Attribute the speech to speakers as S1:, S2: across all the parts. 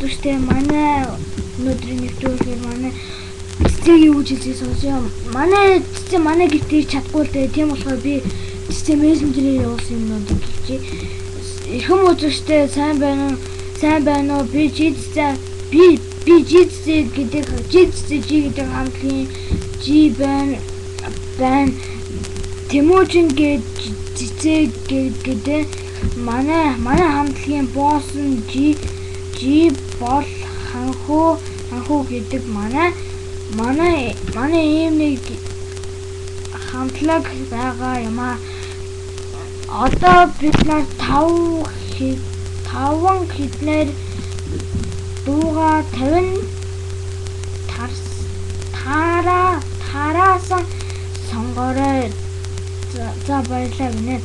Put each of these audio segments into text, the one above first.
S1: үзэгчдээ, манай өнөөдрийн нэвтрүүлгээр манай цэцэг юу гэж хэлсийг сонсъё. Манай цэцэг манай гэрт ирж чадахгүй л дээ. Тийм болохоор би цэцэг мессенжерээр явуулсан юмнуудыг хэлчихье. Эрхэм үзэгчдээ, сайн байна уу? Сайн байна уу? Би жи цэцэг би би жи цэцэг гэдэг жи цэцэг жи гэдэг хамтлагийн жи байна байна. Тэмүүжин гэж цэцэг гэдэг манай хамтлагийн босс нь жи жи бол ханхүү гэдэг манай ийм нэг хамтлаг байгаа юм аа. Одоо бид нар таван хэднээр дууга 50 тараасан сонгоорой. За, баярлалаа гинэ.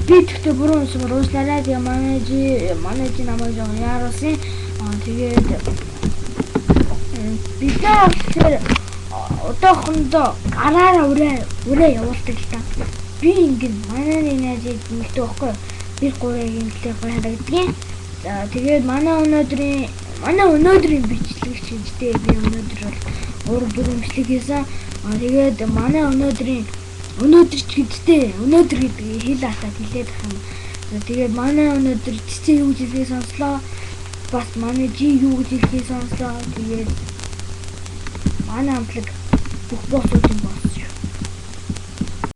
S1: Би тэгтээ буруу юмсан уучлаарай. Тэгээ манай жи намайг жоохон яаруулсан. Аа, тэгээд бид нар болохоор одоохондоо гараараа үрээ явуулдаг л та. Би ингэ манай нэг найзыг нэлдэг байхгүй. Би гурыг инглээр гоё харагдгийн. За, тэгээд манай өнөөдрийн бичлэг чижтэй, би өнөөдөр бол 3 4 бичлэг хийсэн. Аа, тэгээд манай өнөөдрийн өнөөдөр ч гэдтэй өнөөдөр гэдэг хэл атаад хэлээд ах юм. За, тэгээд манай өнөөдөр цэцээ юу гэж хэлхийг сонслоо. Бас манай жи юу гэж хэлхийг сонслоо. Тэгээд манай хамтлаг бүх боссуудын босс.